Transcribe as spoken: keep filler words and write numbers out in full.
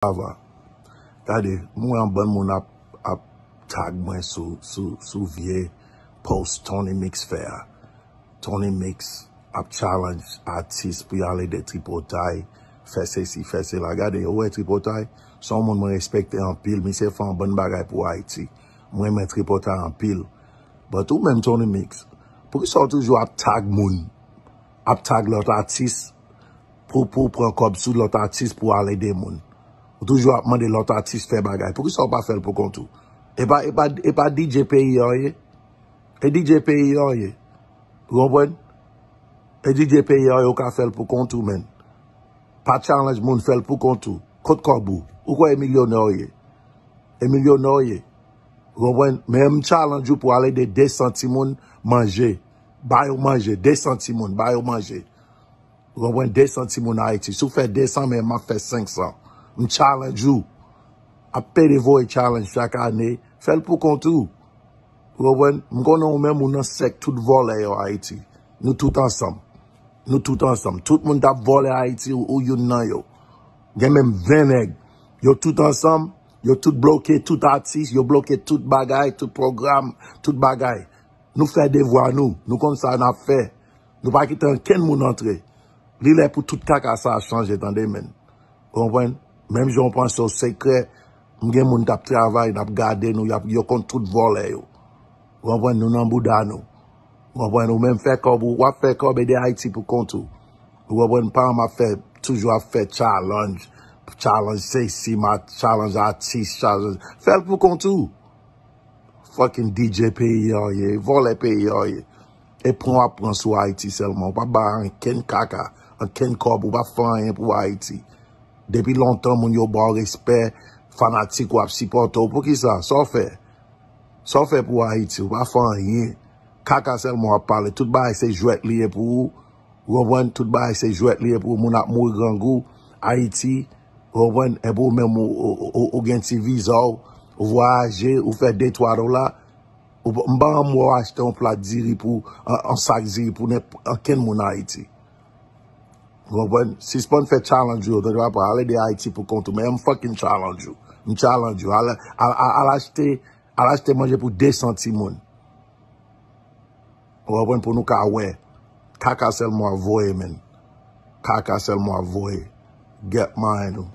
Ava. Gade, m wè yon bann moun ap, ap tag mwen sou, sou, sou vye post Tony Mix fè a. Tony Mix ap challenge atis pou y al ede tripotay, fè sesi, fè sela. Gade, ou wè tripotay, se yon moun mwen respekte anpil, misye fè yon bann bagay pou Ayiti. Mwen renmen tripotay anpil. But ou menm Tony Mix, poukisa w toujou ap tag moun, ap tag lòt atis, pou, pou w pran kòb sou lòt atis pou al ede moun? Ou toujou ap mande lòt atis fè bagay. Poukisa w pa fè l pou kont ou? E pa, e pa, e pa D J peyi a w ye? E D J peyi a w ye? Ou konprann? E D J peyi a w ye, ou ka fè l pou kont ou, menn. Pa challenge moun, fè l pou kont ou. Kot kòb ou? Ou kwè e milyonè w ye? E milyonè w ye? Ou konprann? Men m challenge ou pou al ede de san timoun manje. Ba yo manje, de san timoun, ba yo manje. Ou konprann? De san timoun Ayiti. Si w fè de san, men m ap fè senk san. M challenge ou. Ap pede voye challenge chak ane. Fè l pou kont ou. Ou konprann? M konnen ou menm ou nan sèk tout vòlè yo Ayiti. Nou tout ansanm. Nou tout ansanm. Tout moun k ap vòlè Ayiti, ou, ou youn nan yo. Gen menm ven nèg. Yo tout ansanm. Yo tout bloke tout atis. Yo bloke tout bagay, tout pwogram, tout bagay. Nou fè devwa nou. Nou konn sa n ap fè. Nou pa kite ankenn moun antre. Li lè pou tout kaka sa a chanje, tande, menn. Ou konprann? Menm jan w panse w sekrè, m gen moun k ap travay, n ap gade nou, y ap, yo konn tout vòlè yo. Ou konprann? Nou nan bouda nou. Ou konprann? Ou menm fè kòb, ou w ap fè kòb, ede Ayiti pou kont ou. Ou konprann? Pa m ap fè, toujou ap fè challenge, challenge sesi, ma, challenge atis, challenge. Fè l pou kont ou. Fucking D J peyi a w ye, vòlè peyi a w ye. E pran w ap pran sou Ayiti sèlman. Ou pa bay ankenn kaka, ankenn kòb, ou pa fè anyen pou Ayiti. Depi lontan, moun yo ba w respè, fanatik ou ap sipòte w. Poukisa? Sa w fè? Sa w fè pou Ayiti? Ou pa fè anyen. Kaka sèlman w ap pale. Tout bagay se jwèt li ye pou ou. Ou konprann? Tout bagay se jwèt li ye pou moun ap mouri grangou. Ayiti, ou konprann? Epi ou menm ou, ou, ou, ou gen ti viza w, ou vwayaje, ou fè de twa dola, ou, m pa anmwe w achte yon plat diri pou, yon, yon sak diri pou nenp-, ankenn moun Ayiti. Ou konprann? Sispann fè challenge ou yo, tande papa, al ede Ayiti pou kont ou. Men m fucking challenge ou. M challenge ou. Al, al, al, al achte, al achte manje pou de san timoun. Ou konprann? Pou nou ka wè. Kaka sèlman w ap voye, menn. Kaka sèlman w ap voye. Get mine ou.